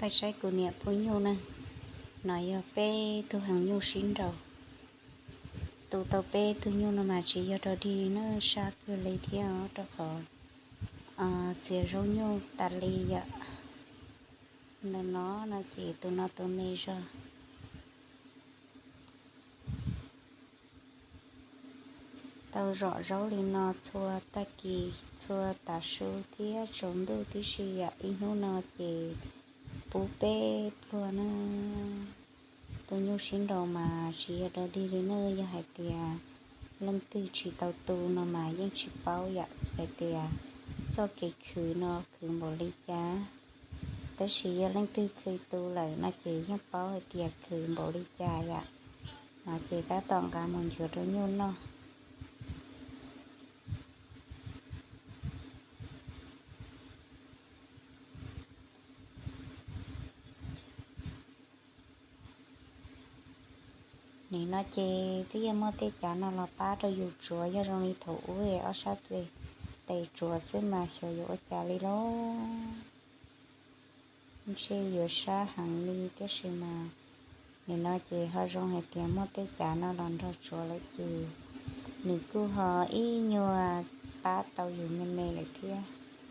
Peb saib kuv niam pub nyuj na, no yog peb tug heev nyuj sib nraus. Tu tau peb tug nyuj no mas tsis yog dog dig li na, sab kawg li thiab os, rau qhov txiav zaub nyuj tas li yom. Ntawm no no ces tus no tus me zog. Tau zom zaub li no txhua tag kis txhua tav su thiab tsaus ntuj tib si yom, ib hnub no ces pub peb pluag na. Tus nyuj sib nraus mas tsis yog dog dig li na, yog hais tias leej twg tsis tau tu no mas yeej tsis paub yom, hais tias txoj kev khwv no khwv npaum li cas. Tab sis yog leej twg khwv tu lawm no ces yeej paub hais tias khwv npaum li cas yom. No ces tab tom nqa mus nchuav rau nyuj noj. Nim no ces twb yog muaj tej cav no los pab rau yus tsuav, yog zoo li thaum ub ob sab tes tsuav xwb mas xyov yuav ua cas li lauj. Ntshe yuav sab heev li, tiam sis mas nim no ces ho zoo hais tias muaj tej cav no los nrog tsuav lawm ces nws kuj ho ib nyuag pab tau yus me me lawm thiab.